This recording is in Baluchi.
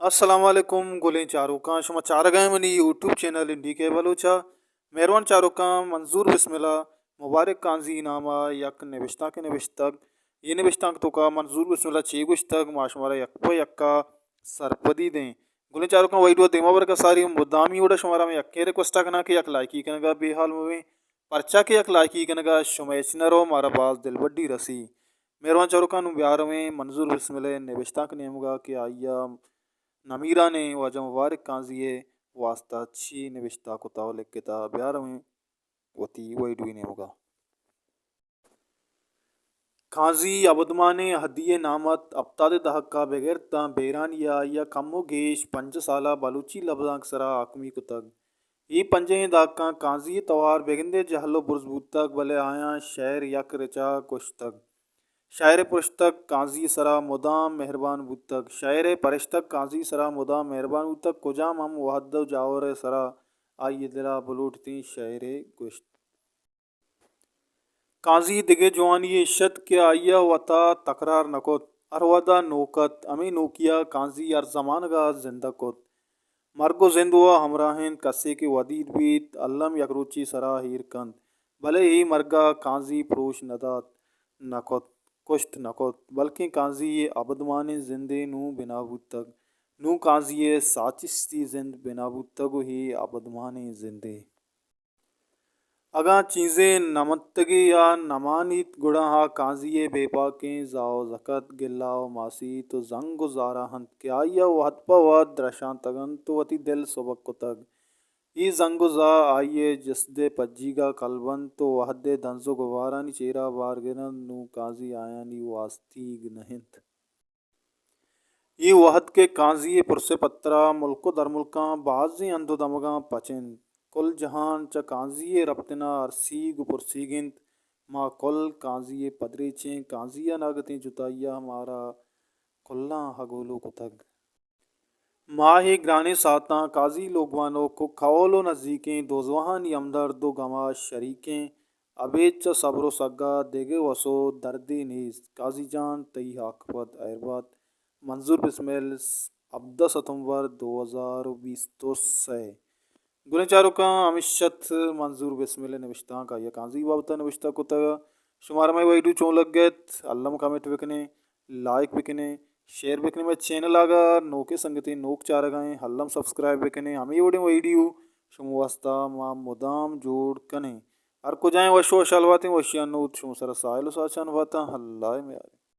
السلام علیکم گلیں چاروکاں، شما چارگ ءَ منی یوٹیوب چینل این ڈی کے بلوچ ءَ۔ مہروان چاروکاں، منظور بسمل ءِ مبارک قاضی نام ءَ یک نبشتانکے نبشتگ۔ اے نبشتانک ءِ توکا منظور بسمل ءَ چے گوشتگ، ما شمارا یک پہ یکا سرپدی دیں۔ گلیں چاروکاں، ویڈیو ءَ دیما برگ ءَ ساری مدامی وڑا شمارا من یکیں ریکویسٹ ءَ کناں کہ یک لائکی کنگ ءَ بے حال مہ بیں، پرچا کہ یک لائکی کنگ ءَ شمئے ہچ نہ رو، مارا باز دلبڈی رسی۔ مہروان چاروکاں، نوں بیا رویں منظور بسمل ءِ نبشتانک ءِ نیمگا کہ آئی ءَ نمیرانیں واجہ مبارک قاضی ءِ واستا چی نبشتہ کتا و لکھتا۔ بیا رویں وتی ویڈیو ءِ نیمگا۔ قاضی ابدمانیں اہدی ءِ نام ات۔ ہپتاد ءِ دہک ءَ بگر داں بیرانی ءَ آئی ءَ کم و گیش پنجاہ سال ءَ بلوچی لبزانک ءِ سرا حاکمی کتگ۔ اے پنجاہیں دہکاں قاضی ءِ توار بگندے جہل و برز بوتگ، بلے آیاں شئیر یک رچا کشتگ۔ شئیر ءِ پرشتگ قاضی ءِ سرا مدام مہربان بوتگ۔ شئیر ءِ پرشتگ قاضی ءِ سرا مدام مہربان بوتگ۔ کجام ہم وہد و جاور ءِ سرا آئی ءِ دل ءَ بلوٹتیں شئیرے گوشت۔ قاضی ءِ دگہ جوانی ایش ات کہ آئی ءَ وتا تکرار نہ کت۔ ہر وہد ءَ نوک ات۔ ہمے نوکی ءَ قاضی ہر زمانگ ءَ زندگ کت۔ مرگ و زند وَ ہمراہ انت۔ کسے کہ ودیر بیت، الم یک روچے سرا ایر کنت۔ بلے اے مرگ ءَ قاضی پروش نہ دات، نہ کت، کشت نہ کت، بلکیں قاضی ءِ ابدمانیں زندے نوں بنا بوتگ۔ نوں قاضی ءِ ساچشتی زند بنا بوتگ و اے ابدمانیں زندے۔ اگاں چیزے نہ منتگی یا نہ مانیت، گڑا آ قاضی ءِ بے پاکیں زاہ و زکت، گلہ و ماسیت و زنگ و زارا انت کہ آئی ءَ وہد پہ وہد درشانتگ انت و وتی دل سبک کتگ۔ اے زنگ و زاہ آئی ءِ جسد ءِ پجیگ ءَ کلب انت و وہد ءِ دنز و گبارانی چیرا بار گر انت، نوں قاضی آیانی واستیگ نہ انت۔ اے وہد کہ قاضی ءِ پرس ءِ پترا ملک و درملکاں بازیں ہند و دمگاں پچ انت۔ کل جہان چہ قاضی ءِ رپتن ءَ ارسیگ و پرسیگ انت۔ ما کل قاضی ءِ پدریچیں، قاضی ءَ ناگتیں جتائی ءَ مارا کلاں ہگولو کتگ۔ ماہے گرانیں ساعتاں قاضی لوگوانک و کہول و نزیکیں دوزواہانی ہمدرد و گما شریکیں۔ ابید چہ صبر و سگا دگہ وس و دردے نیست۔ قاضی جان، تئی ہاکپت ہئیر بات۔ منظور بسمل، ہبدہ ستمبر دو ہزار و بیست و سئے۔ گلیں چاروکاں، ہمیش ات منظور بسمل ءِ نبشتانک، آئی ءَ قاضی بابت ءَ نبشتہ کتگ۔ شمارا مئے ویڈیو چون لگت، الم کمنٹ بکنیں، لائک بکنیں، شیئر بکنیں۔ مئے چینل ءَ اگاں نوکیں سنگتے نوک چارگ ءَ ایں، الم سبسکرائب بکنیں۔ ہمے وڑیں ویڈیو شما واستا ما مدام جوڑ کنیں۔ ہر کجائیں وش و وشحال باتیں، وشیانی نود شما سرا ساہیل و ساچان باتاں۔ اللہ ءِ میاریں۔